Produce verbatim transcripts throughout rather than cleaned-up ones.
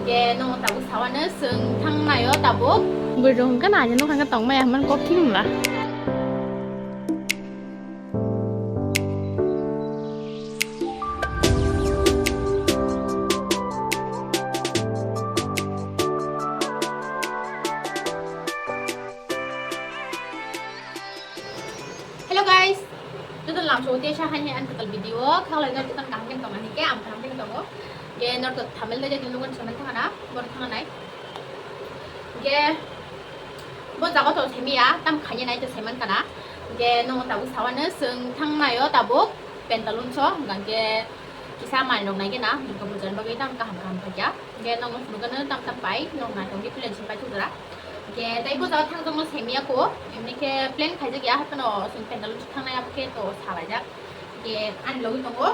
Ke no tabuk sawano chwng thangnaio tabuk. Bwrwi rok hwnkhe naina nokha hwnkhe tongmaya hwnmani kok thik wngla. Hello guys, joto lamsao tei sa hai hai ani kwtal video khaklai no joto kaham khe tongmani khe ang kaham khe tongo. Ge norok thamel dai jani lugan samai thangana, bor thanganai. Ge bo jaga to semiya, tam khanya nai to seman kana. Ge no tabuk sawano chwng thangnaio tabuk pantalon so, hwnkhe kisa manwi rok nai gena, Durga puja ni bagwi tam kaham kaham paikha. Ge nokno phunukgano tam tam pai, nok naitokni plan se paithakjak. Ge tei bwskango thangjakno semiya ko, himni khe plan khaijak ya, haphano chwng pandal o thangnai, abo khe to salaijak. Ge ani logi tongo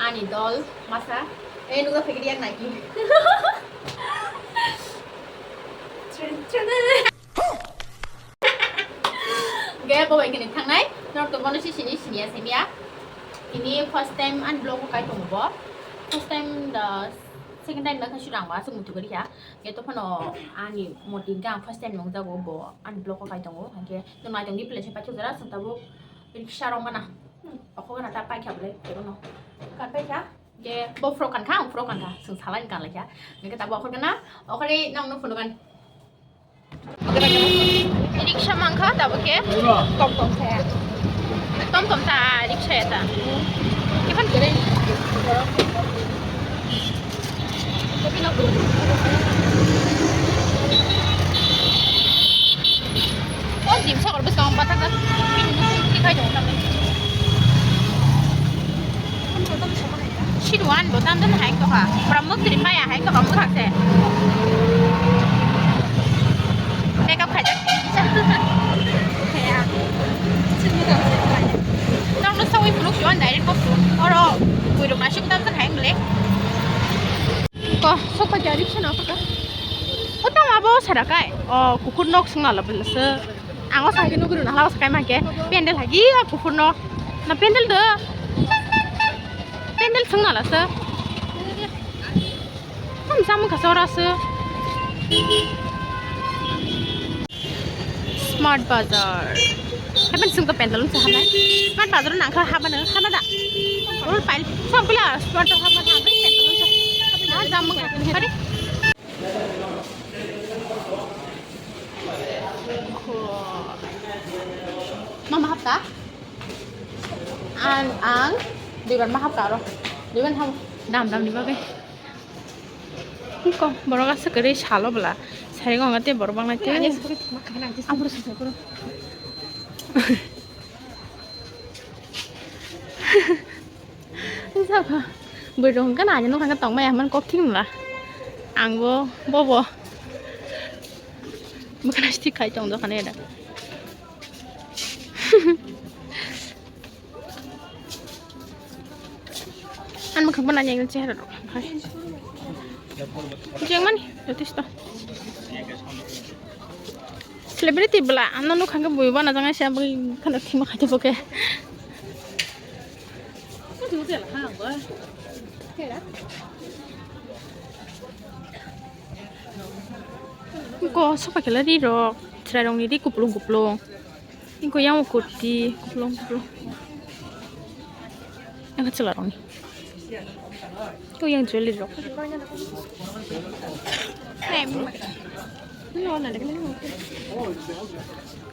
ani dol masa, e nukjak phaikhe yak naiki. Ge bo bai khe thangnai, norok to bono sisini siniya semiya. Ini first time ani vlog o kai tongo bo. First time the second time na kasu rang ba sung mutu gari ya. Ge to phano ani moti gang first time nong jago bo ani vlog o kai tongo. Hake no nai tong di place pa chujara sung tabo rickshaw rong mana. Oko na ta pai kha bole, te no. Kan pai kha. Ge bo frock kan kha, ang frock kan kha. Sung salai kan lai kha. Ge tabo okor kana, okor e nong no phunuk kan. Rickshaw mankha tabuk khe? Tom tom ta. Tom tom ta, rickshaw ya ta. Kephan kere. O jim sakor bwskango bathakjak. Bini nung thik khai tongo tamni. Siduan bo tam tam hai tokha. Pura mukti rimaya hai tokha mukhang se. Makeup khaijak. Kaya. Norokno sawi phunuk siwan direct kok su. Oro buirok naisik tam tam hai mle. Ko sok paikha rickshaw no kaka. O tamo abo sarakai. O kukur nok sung ala belasa. Ang o sahai nugwi rwna hala o sakai mankhe pendel hagi o kuphurno. Na pendel do. Pendel swngna lasa. Ham samung kasa ora se. Smart Bazar. Haban swngto pendel wngsa hanai. Smart Bazar nangkha habano haba da. Ul pail. Sampila Smart Bazar haba da. Pendel wngsa. Na jamung kasa. Hari. Mama hapta? Ang, ang duibar ma hapta aro. Duibar hap. Dam, dam ni bagwi. Iko, borok aswk kwrwi salo bwla. Sari gonga tei borok bangnai tei. Abro sasa bro. Saka, bwrwi rok hwnkhe naina nokha hwnkhe tongmaya hwnmani kok thik wngla. Ang bo, bobo. Bwkhana sithik khai tong dokhano eda. Ani mwkhang bo naina chehara rok hai. Jengmani, jotesto. Celebrity bwla, ano nokha hwnkhe bui bana jang aisa bui khana thima khaite bo khe. Ko sofa kela ri rok, chwrai rok ni ri kuplung kuplung. Ingko yang kurti kuplung kuplung. Yang chwla rok ni. Ko yang jewelry rok.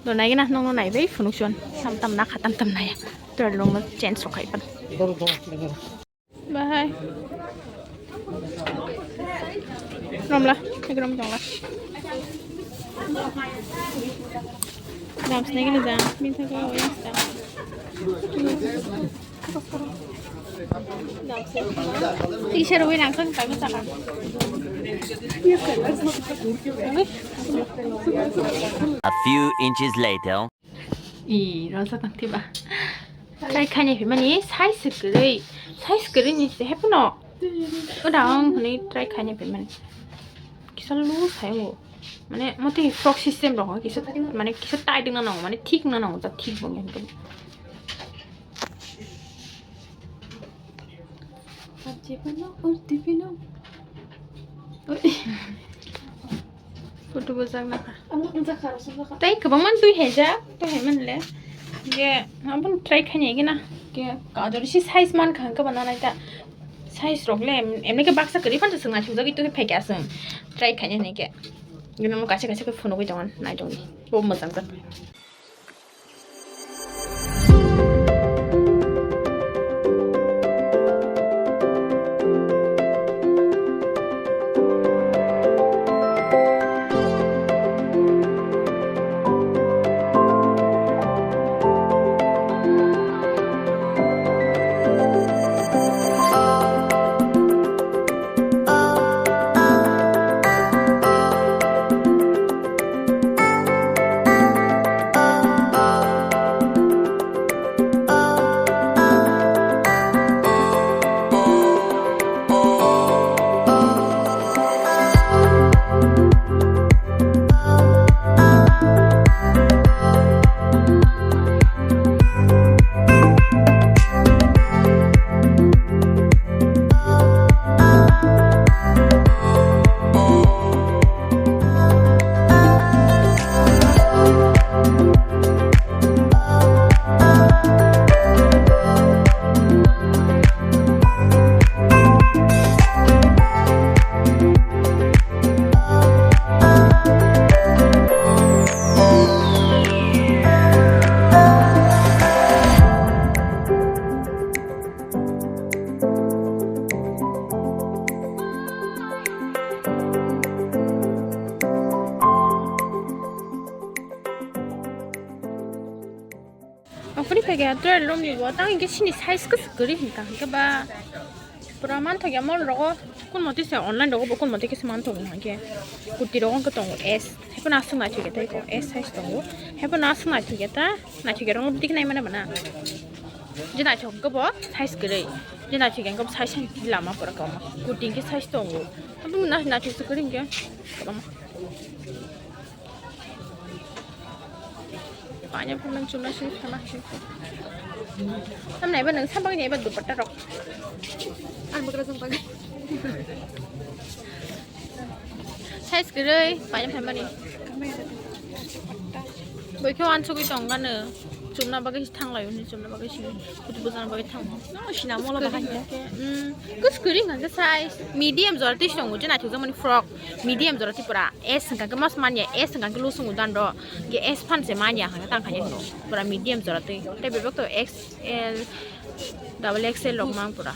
Do nai gana nong nai bai phunuk chon. Tam tam na kha tam tam nai. Tor long change rok khai pan. Bahai. Romla, ekrom jongla. Dam snai gana jang, bini thangwi oyang sta. Teacher wi nang sang pai ma chakha. A few inches later. I rojak ang tiba. Try khainai phaimani size kwrwi, size kwrwi ni se hepono. Odang hwnwi try khainai phaimani. Kisa loose hai o. Mane motwi frock system rok kisa, mane kisa tight wngna nango, mane thik wngna nango, ta thik bo wngya hwnkhe. Oi, Bujak na kha. Tei kwbangma twi haijak, twi hai manle. Ge, abun try khaini gina. Ge, kador si size man kha, hwnkhe ba nanai ta. Size rok le, em-, emni khe baksa kwrwi phan se swng naithok jagwi twi phai kha swng. Try khaini hwnwi khe. Gina mo kaisa kaisa khe phunugwi tongo, nai tongdi. Bo mojang jak. Okhori phai khe twelve room ni bo, tang hinkhe sini size kwswk kwrwi hinka hinkhe ba pura manthok ya mall rogo, kun motwi se online rogo bo kun motwi khe se manthok hinka hinkhe kurti rogo hinkhe tongo S, haiphano aswk naithok ya tei ko S size tongo, haiphano aswk naithok ya ta, naithok ya rok no bwtwi khe nai mano bana, je naithok hinkhe bo size kwrwi, je naithok ya hinkhe bo size lama pura kwbangma, kurti hinkhe size tongo, naithok se kwrwi hinkhe kwbangma. Paina phaimani chumna sini phama sini. Tamni eba nang sabang ni eba dupatta rok. Ang bakra jang bagwi. Size kwrwi paina phaimani. Bwkhe wansugwi tong gano. Chumna bagwi thanglai hwnwi chumna bagwi sini. Kutu bujana bagwi thang. No sina mola bahai. Hmm. Kwswk kwrwi hwnkha khe size medium jora twi tongo je naithok jakmani frock. Medium jora twi pura S hwnkha khe mas manya, S hwnkha khe lusung udan ro, ge S phan se manya hwnkha tang khaini hwno, pura medium jora twi, tei bebak to X L, double X L rok mang pura.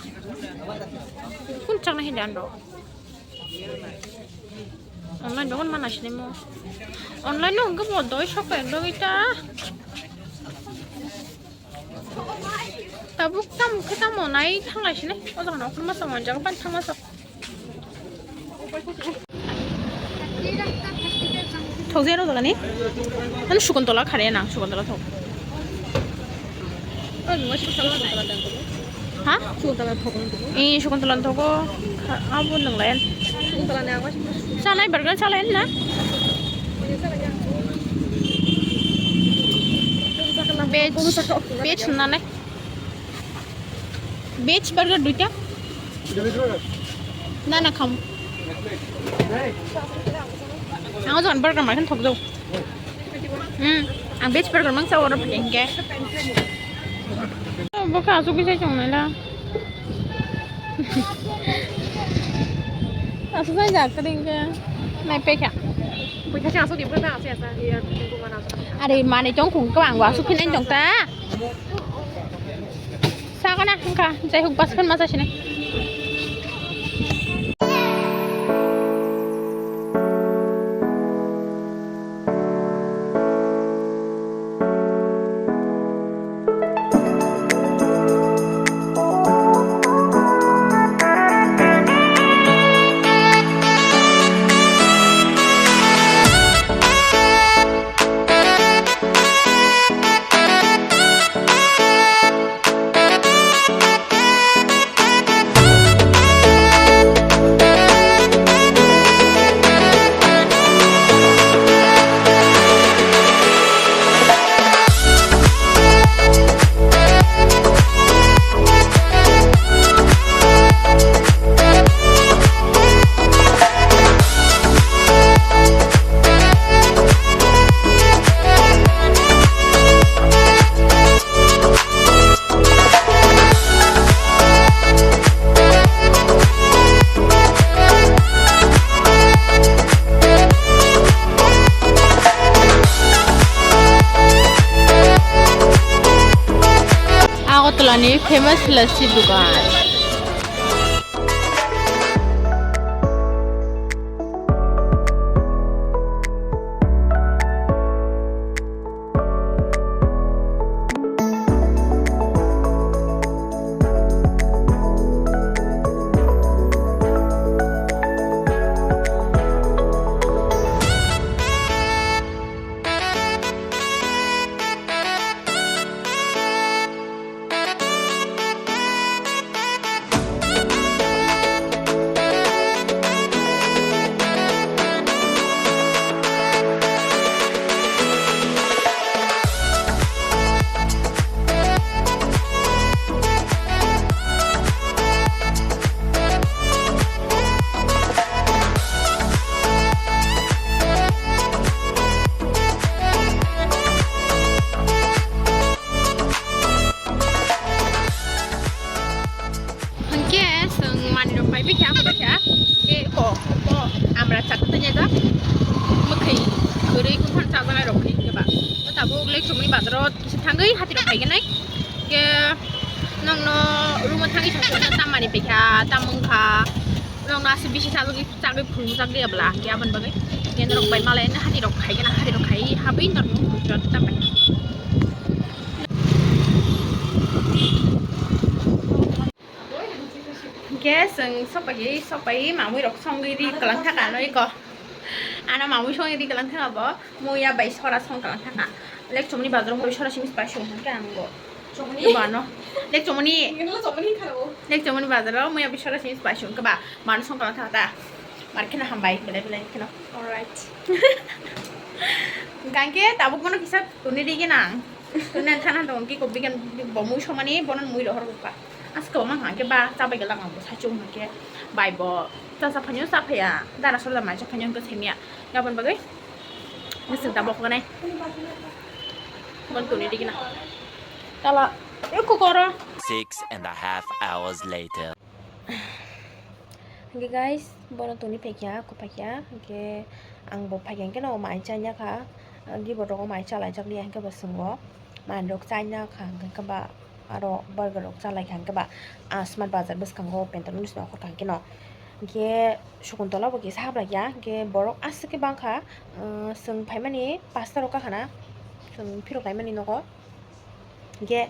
Kun chakna hindi an ro. Online dogan mana sini mo. Online no hwnkhe bo doi sok bai dogwi ta. Tabuk tamo khe tamo nai thanglai sinai. O jaga nokhrma samung jaga ban thangma sok. Thok zero jaga ni? Ano Sukuntola khare na, Sukuntola thok. Ha? Sukuntola thok. Eh, Sukuntola thok. Abo nang layan. Sukuntola ni agwa. Salai burger salai na? Veg, veg na nai. Veg burger duita. Na na kham. Ang o jagan burger makan thok do. Hmm, ang veg burger mang sa oro pake hingke. Bo ka asuk kisa chong nai la. Asuk sai jak ka ding ke. Nai pe kya. Pui kha asuk di pura asuk ya sa. Iya, tunggu mana asuk. Are mane chong khung ka ang asuk phin chong ta. Sakana hwnkha, jai huk bus phan ma chasini. Famous lassi dukan. Hwnkhe chwng manwirok pai bikha, abo bikha. Khe ko, ko, amra chakha tanya da. Mwkhwi kwrwi kungkhan chajaknai rok hwnwi hwnkhe ba. O tabuk Lekchomoni bazaro kisa thangwi hatirok phaiganai. Khe nokno room-o thangwi sasu tamani paikha, tamung kha. Nokno aswk bisi chagwi, chagwi phunukjak liya bwla, khe aboni bagwi. Khe norok bai malai hatirok khaigana, hatirok khai habwi norok tambai. Hwnkhe chwng sopai, sopai mamwi rok songwi ri kwlang thaka ano eko. Ano mamwi songwi ri kwlang thaka bo muya bai sora song kwlang thaka. Lekchomoni bazaro muya sora simi pai song hwnkhe ang bo. Chomoni? Bano. Lekchomoni. Lekchomoni bazaro muya bai sora simi pai song khe ba mano song kwlang thaka ta. Mar kheno hambai belai belai kheno. Alright. Gangke tabuk bono kisa tuni ri gina. Tuni ang thana tong ki ko bigan bo mui somani bono mui rohor buka. Asko ma hangke ba chabai gala ngam bo sachung hangke bai bo cha cha phanyo cha phaya dara soda mai cha phanyo hangke semia gabon bagai. Nising tabuk gane. Bon tuni ri gina. Tala eko koro. Six and a half hours later. Hingke guys, bono tuni phaikha, kuphaikha, hingke ang bo phaikha hingke no mai chanya kha, gibo rogo mai chalaijak liya hingke bo chwng o manwi rok chanya kha, hingke ba aro burger rok chalaikha, hingke ba ah smart bazar bwskango Pantaloons ni okhorkha hingke no, hingke Shakuntala bo kisa hablaiya, hingke borok aswk khe bangkha, ah, chwng phaimani pasta rok kakha na, chwng phirok laimani nogo. Hingke,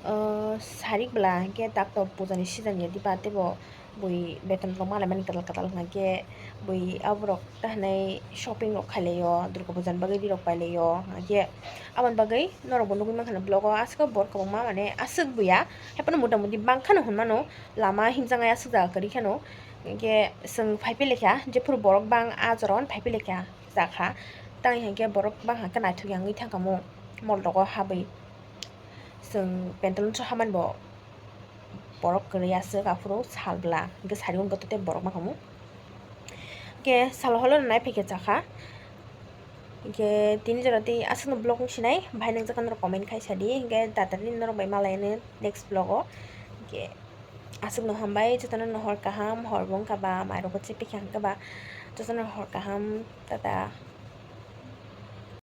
ah, sarik bwla hingke tak tok puja ni season ya diba teibo bui beton rok ma laimani kwtal kwtal hingke bui aborok ta hinui shopping rok khailai o Durga puja ni bagwi ri rok pailai o hingke aboni bagwi norok bo nugui mankha na vlog o aswk borok kwbangma mane aswk buya haiphano mota moti bangkhano hinmano lama himjaknai aswk jaga kwrwi kheno hingke chwng phaiphilekha jephuru borok bang ah jora o phaiphilekha jakha tang hingke borok bangkha khe naithok ya wngwi thangkha mo mol rogo habwi. Chwng Pantaloons o hamani bo borok kwrwi aswk, aphuru sal bwla hwnkhe sari o hwnkhe tei borok ma khamu. Hwnkhe salo holo nai phaikhe chakha. Hwnkhe tini jora tei aswkno vlog wng sinai, bahai nangjakha norok comment khai sadi, hwnkhe tata tini norok bai malai anw next vlog o. Hwnkhe aswkno hambai, jotono no hor kaham, hor bo wngkha ba, mairok bo chepikha hwnkhe ba, jotono hor kaham, tata.